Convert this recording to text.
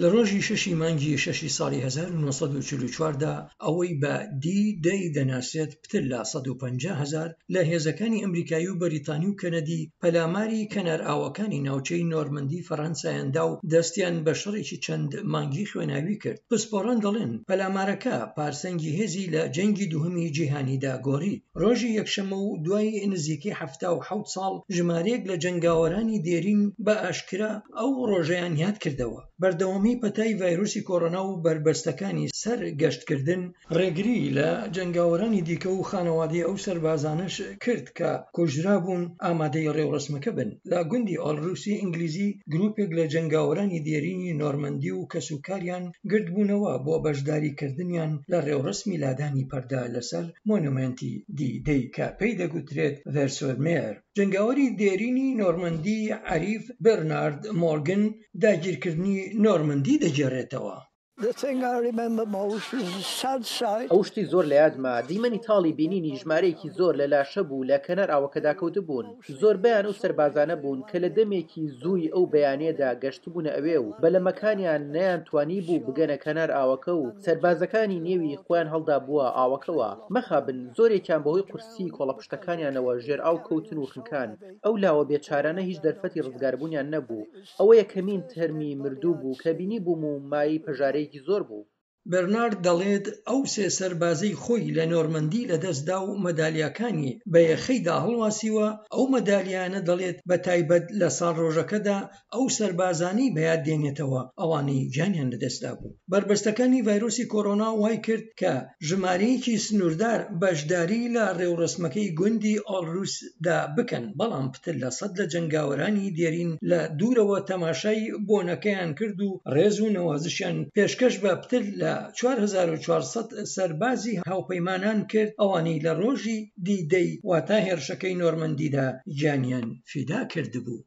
لە ڕۆژی شەشی مانگی شەشی ساڵی 1944 دا ئەوەی بە دی دەی دەناسرێت پتر لە 150 هەزار لە هێزەکانی ئەمریکایی و بەریتانی و کەنەدی پەلاماری کەنارئاوەکانی ناوچەی نۆرمەندی فەرەنسایان دا و دەستیان بە شەڕێکی چەند مانگی خوێناوی کرد. پسپۆڕان دەڵێن پەلامارەکە پارسەنگی هێزی لە جەنگی دووهەمی جیهانیدا گۆڕی. ڕۆژی یەکشەممە و دوای نزیکەی 77 ساڵ ژمارەیەک لە جەنگاوەرانی دێرین بە ئاشکرا ئەو ڕۆژەیان یاد کردەوە. بەردەوامی پەتای ڤایرۆسی کۆرۆنا و بەربەستەکانی سەر گەشتکردن، ڕێگری لە جەنگاوەرانی دیکە و خانەوادەی ئەو سەربازانەش کرد کە کوژرابوون ئامادەی ڕێوڕەسمەکە بن. لە گوندی ئۆڵروسی ئینگلیزی گروپێک لە جەنگاوەرانی دێرینی نۆرمەندی و کەسوکاریان گردبوونەوە بۆ بەشداریکردنیان لە ڕێوڕەسمی لادانی پەردە لەسەر مۆنومێنتی دی دەی کە پێی دەگوترێت ڤێرسۆرمێر. جەنگاوەری دێرینی نۆرمەندی عەریف بێرنارد مۆرگن داگیرکردنی نۆرمەندی دەگێڕێتەوە. ئەو شتەی زۆر لە یادمە، دیمەنی تاڵی بینینی ژمارەیەکی زۆر لە لاشە بوو لە کەنار ئاوەکەدا کەوتبوون. زۆربەیان ئەو سەربازانە بوون کە لە دەمێکی زووی ئەو بەیانییەدا گەشتبوونە ئەوێ و بەلەمەکانیان نەیانتوانیبوو بگەنە کەنار ئاوەکە و سەربازەکانی نێوی خۆیان هەڵدابووە ئاوەکەوە. مەخابن زۆرێکیان بەهۆی قورسیی کۆڵەپشتەکانیانەوە ژێرئاو کەوتن و خنکان. ئەو لاوە بێچارانە هیچ دەرفەتی ڕزگاربوونیان نەبوو. ئەوە یەکەمین تەرمی مردوو بوو کە بینیبووم و مایەی پەژارەیەکی زۆر بوو. بێرنارد دەڵێت ئەو سێ سەربازەی خۆی لە نۆرمەندی لەدەستدا و مەدالیاکانی بە یەخەیدا هەڵواسیوە، ئەو مەدالیایانە دەڵێت بە تایبەت لە ساڵڕۆژەکەدا ئەو سەربازانەی بەیاد دێنێتەوە ئەوانەی گیانیان لەدەستدابوو. بەربەستەکانی ڤایرۆسی کۆرۆنا وای کرد کە ژمارەیەکی سنووردار بەشداری لە ڕێوڕەسمەکەی گوندی ئۆڵروسدا بکەن، بەڵام پتر لە سەد لە جەنگاوەرانی دێرین لە دوورەوە تەماشای بۆنەکەیان کرد و ڕێز و نەوازشیان پێشکەش بە پتر لە 4400 سەربازی هاوپەیمانان کرد ئەوانەی لە ڕۆژی دی دەی واتە هێرشەکەی نۆرمەندیدا گیانیان فیدا کردبوو.